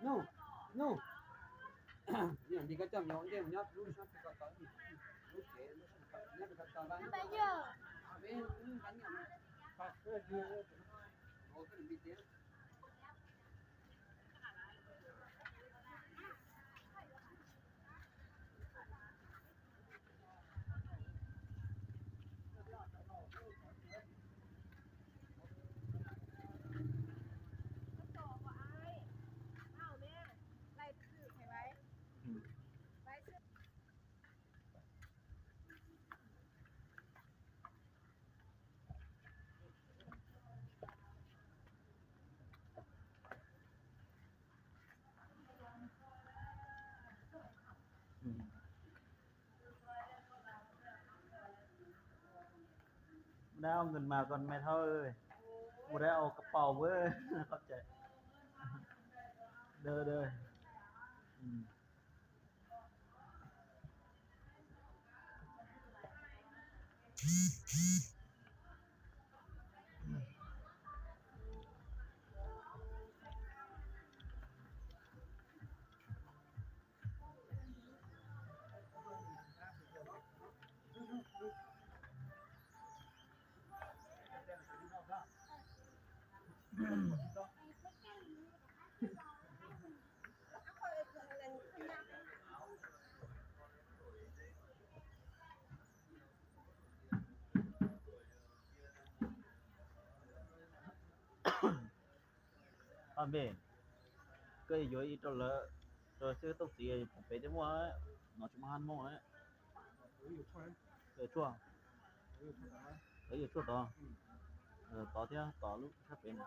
Nub, nub, nti koj coj me nyuam ua ntej mus nyob lub sab pem ko tod, lub tsev, nyob pem ko tod. Mus dai au nkes mas kon me thawj, mus dai au kab paus, qhov cais. Ab npe, koj yuav ib rau lawv, rau xib hwb Tooj Txiv pem thiab muaj, no tsis muaj hab mooj. Tshuaj, yuav tshuaj tod, tod thiab tod lub sab pem no.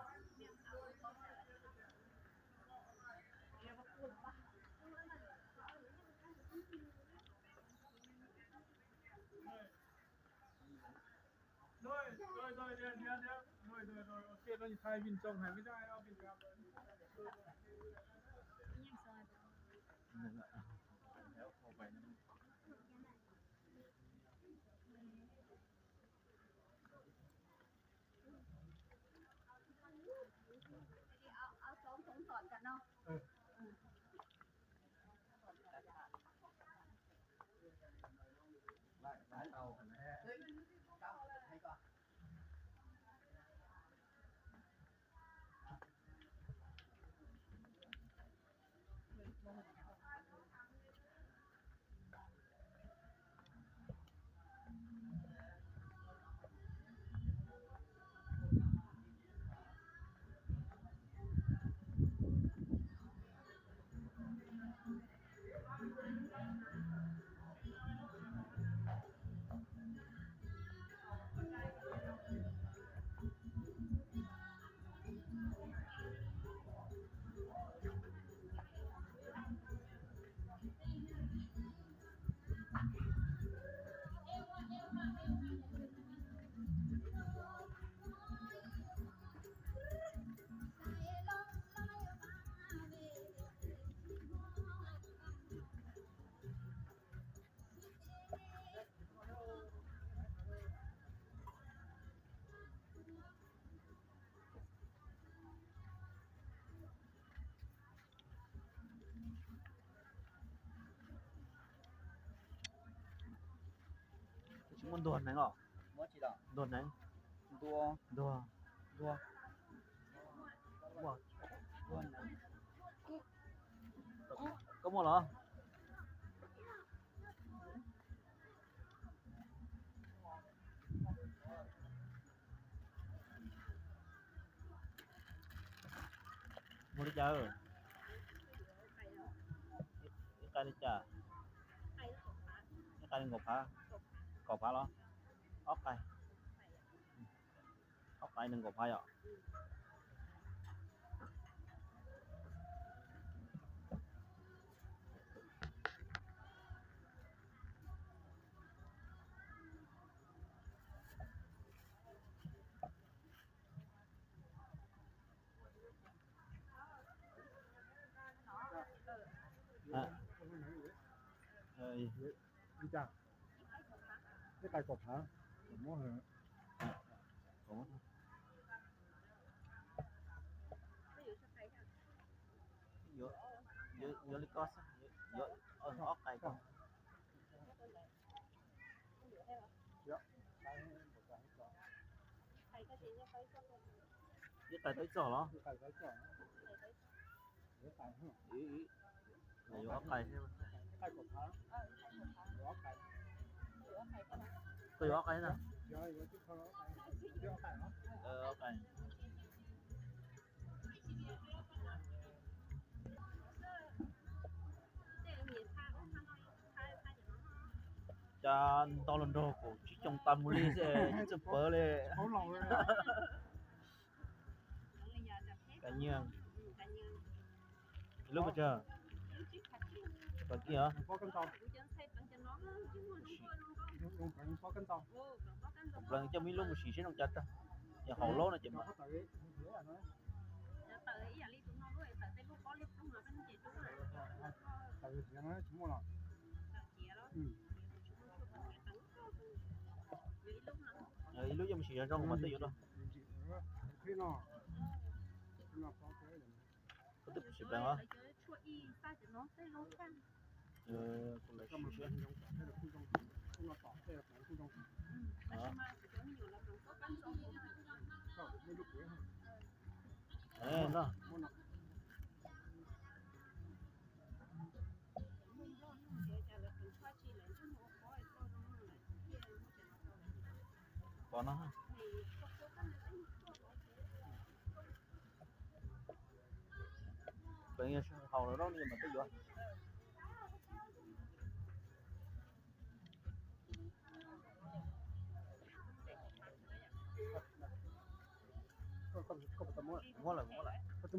Tsis muaj ntuag hneev os? Ntuag hneev. Ntuag. Koj muaj los? Muag li cas? Ib qais li cas? Ib qais nees nkaum phav. Kaum phav los? Ob qais. Ob qais nees nkaum phav yom. Ib qais kaum phav. Kaum phav. Li koj xwb, yuav ob qais koj. Ib qais tau ib txoj los? Yuav ob qais. Koj yuav ob qais na? Ob qais. Cas nto los nrog kaum tsib xyoo tas mus li xwb, tsis txawj pawv li. Kav nyiaj. Ib lub pes tsawg? Pawv kiag. Pleev coj muaj ib lub mus sim seb zoo cas tag. Ces haus laub no ces mas. Ib lub coj mus sim zoo zoo mas twb yuav rau. Koj twb sim pleev os. Pov no. Pleev yog haus los zaub no mas twb yuav. Muab lawm, muab lawm. Twb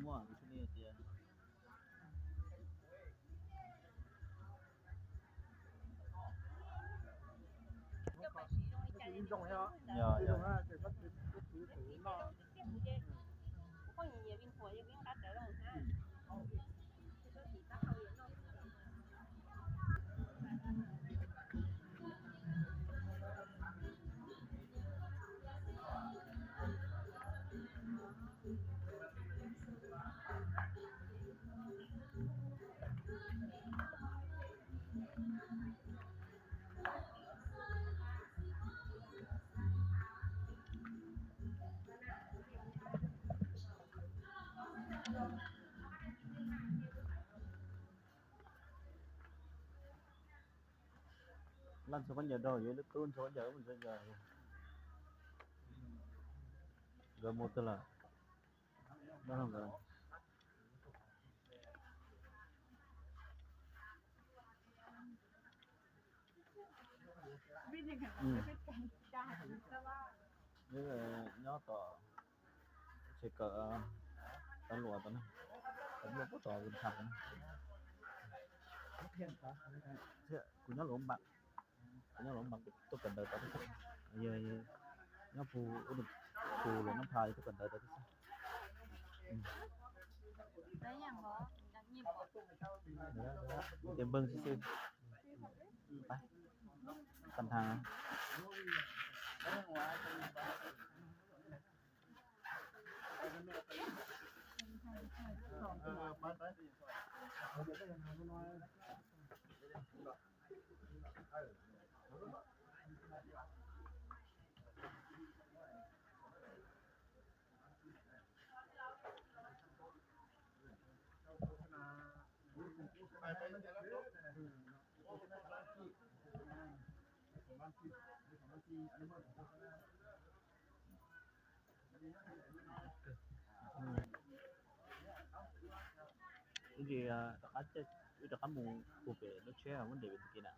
muab, kuv thiaj li tias. Yog, yog. Laj ntxhua khaub ncaws rau, yuav ib lub tub ntxhua khaub ncaws, ntxhua khaub ncaws. Nkawd mus twg lawm? Nyob tom tsev kawm, tau luaj tom, tau luaj puag tom nthav. Kuv nyob Luam Npam, kuv nyob Luam Npam, kuv tuaj kawm ntawv tod. Yog nyob Phu, Phu Luam Nab Pha, tuaj kawm ntawv tod xwb. Tes npeeg xwb xwb. Pab, tag nrho. Ib ntsis rov qab, wb rov qab mus puag pem lub tsheb muab nres pem tus kis na.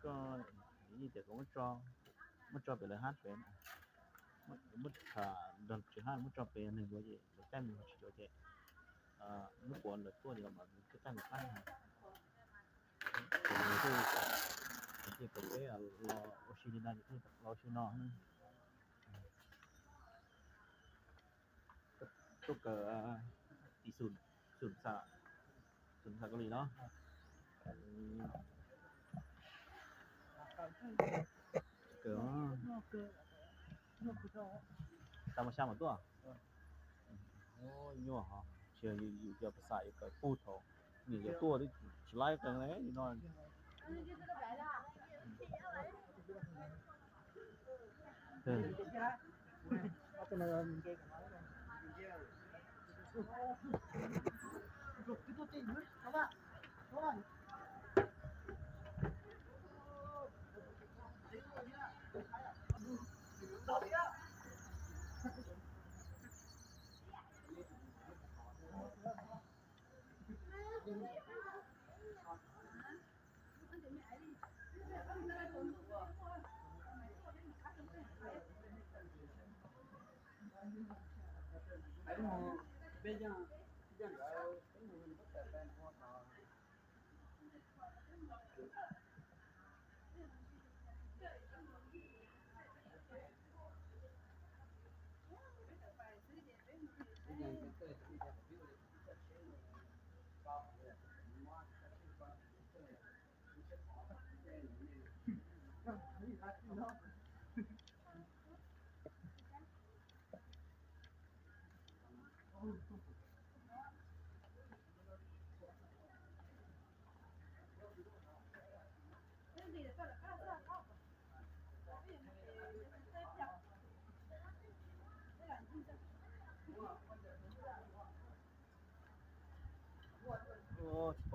Koj yeej tias kom muab tso pem lawv hab pem, muab tham nrog tsis hab muab tso pem neeg ua ces lawv caij mus tsis tau ces muab kuav lawv tuaj ces los mas lawv caij mus qab. Ces kom peb los ua si li no ces thiaj los ua si no. Tuaj kawm tim xum, xum xam, xum xam Kaus Lim no. Kawm, Tau mas xya mas tuaj. Nyuaj ho, tsis yog yus cov paj xaj yuav kawm pug thaum nws yuav tuaj tsis laib qees li no. Tsis paub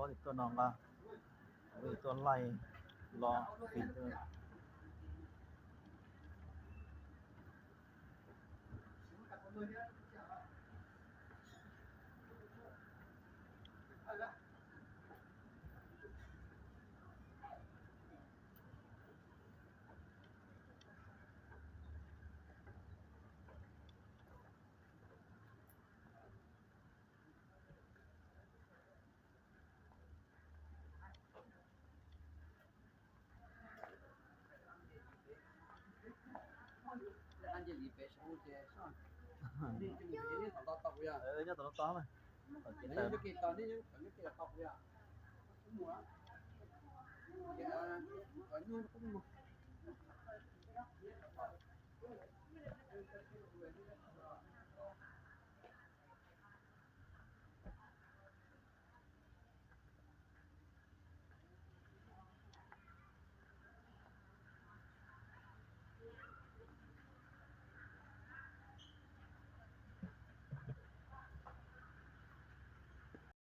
tias tuaj no nqa, tuaj laij los fim. Nyob tom no tod mas.